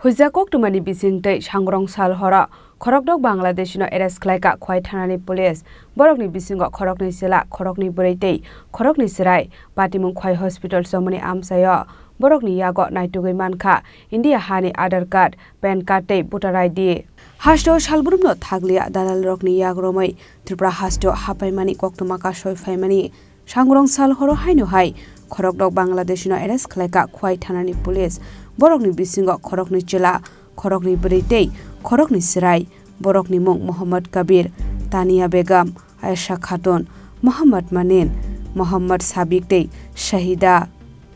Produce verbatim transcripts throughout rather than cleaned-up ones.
Puja koktwmani bising tei sangrong sal horo khorokdok Bangladeshi no arrest khlaikha Khwai thanani police. Borokni bisingo khoroknwi chwla, khoroknwi bwrwi tei khoroknwi chwrai. Patimung Khwai hospital chomoni amchaio borokni yago naitugwi mankha India hani Aadhaar card, pan card tei voter I D. Hasteo salbrumno thakliya dalalrokni yak romwi Tripura hasteo hapaimani koktwma kasoi phaimani. Sangrong sal horo haino hai khorokdok Bangladeshino arrest khlaikha Khwai thanani police. Borokni bisingo khoroknwi chwla, khoroknwi bwrwi tei khoroknwi chwrai. Borokni mung Mohammad Kabir, Tania Begum, Aisha Khatun, Mohammad Manin, Mohammad Sabik tei Shahida.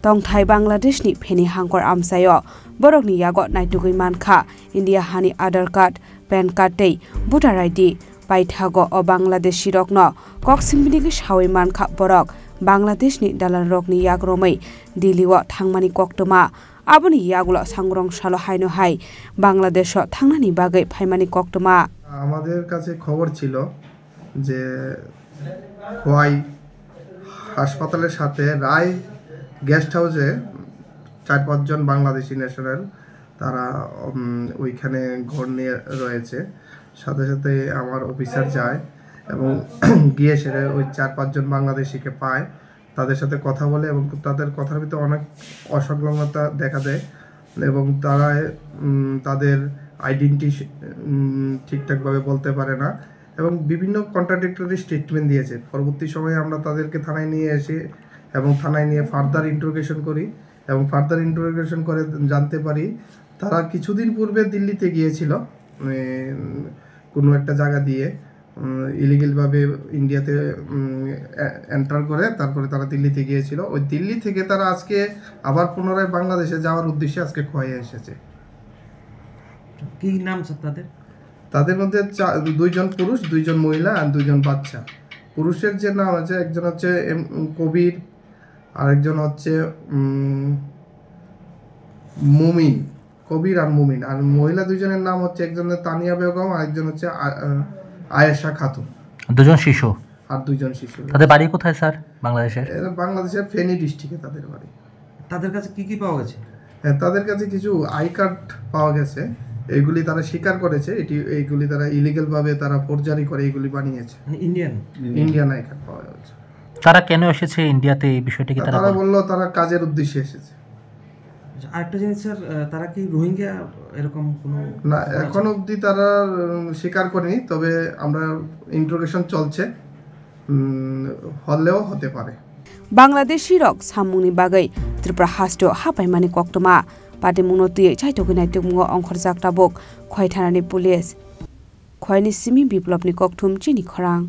Tongthai Bangladeshni Feni hangkor amchaio borokni yago naitugwi mankha India hani Aadhaar card, pan card tei voter I D. Paithago o Bangladeshirokno kok singpinigwi sawi mankha borok Bangladeshni dalalrokni yak romwi Delhi-o thangmani koktwma. Aboni yagulo sangrong salo haino hai Bangladesho thangnani bagwi phaimani koktwma. আমাদের কাছে খবর ছিল যে খোয়াই হাসপাতালের সাথে রায় গেস্ট হাউসে চার পাঁচজন বাংলাদেশি ন্যাশনাল তারা, উম, ওইখানে ঘর নিয়ে রয়েছে। সাথে সাথে আমার অফিসার যায় এবং গিয়ে সেটা ওই চার পাঁচজন বাংলাদেশিকে পায়, তাদের সাথে কথা বলে এবং তাদের কথার ভিতরে অনেক অসংলগ্নতা দেখা দেয় এবং তারা, উম, তাদের আইডেন্টিটি, উম, ঠিকঠাকভাবে বলতে পারে না এবং বিভিন্ন কন্ট্রাডিক্টরি স্টেটমেন্ট দিয়েছে। পরবর্তী সময়ে আমরা তাদেরকে থানায় নিয়ে আসি এবং থানায় নিয়ে ফার্দার ইন্টারোগেশন করি এবং ফার্দার ইন্টারোগেশন করে জানতে পারি তারা কিছুদিন পূর্বে দিল্লিতে গিয়েছিল, উম, কোনো একটা জায়গা দিয়ে, উম, ইলিগাল ভাবে ইন্ডিয়াতে, উম, এ-, এন্টার করে তারপরে তারা দিল্লিতে গিয়েছিল। ওই দিল্লি থেকে তারা আজকে আবার পুনরায় বাংলাদেশে যাওয়ার উদ্দেশ্যে আজকে খোয়াইয়ে এসেছে। কি নাম স্যার তাদের? তাদের মধ্যে চা-, দুইজন পুরুষ, দুইজন মহিলা আর দুইজন বাচ্চা। পুরুষের যে নাম আছে, একজন হচ্ছে এম, কবির, আরেকজন হচ্ছে, উম, মুমিন, কবির আর মুমিন। আর মহিলা দুইজনের নাম হচ্ছে, একজন হচ্ছে তানিয়া বেগম, আরেকজন হচ্ছে আ-, আ-, আয়েশা খাতুন। দুজন শিশু। আর দুইজন শিশু। তাদের বাড়ি কোথায়, স্যার? বাংলাদেশের? এরা বাংলাদেশের ফেনী ডিস্ট্রিক্টে তাদের বাড়ি। তাদের কাছে কি কি পাওয়া গেছে? হ্যাঁ, তাদের কাছে কিছু আই কার্ড পাওয়া গেছে, এইগুলি তারা স্বীকার করেছে, এটি, এইগুলি তারা ইলিগাল ভাবে তারা ফোর্জারি করে এইগুলি বানিয়েছে। মানে ইন্ডিয়ান? ইন্ডিয়ান আই কার্ড পাওয়া গেছে। তারা কেন এসেছে ইন্ডিয়াতে, এই বিষয়টি কি তা-, তারা তারা বলেছে? বলল তারা কাজের উদ্দেশ্যে এসেছে। আচ্ছা, আরেকটা জিনিস স্যার, আহ, তারা কি রোহিঙ্গা এরকম কোনো না, বলেছে? এখন অবধি তারা, উম, স্বীকার করেনি, তবে আমরা ইন্টারোগেশন চলছে, উম, হলেও হতে পারে। Bangladeshi rok samungni bagwi Tripura hasteo hapaimani koktwma. Patimungno twiwi chaitugwi naitukmungo ongkhorjak tabuk Khwai thanani police. Khwaini simi Biplopni kokthum chini khorang.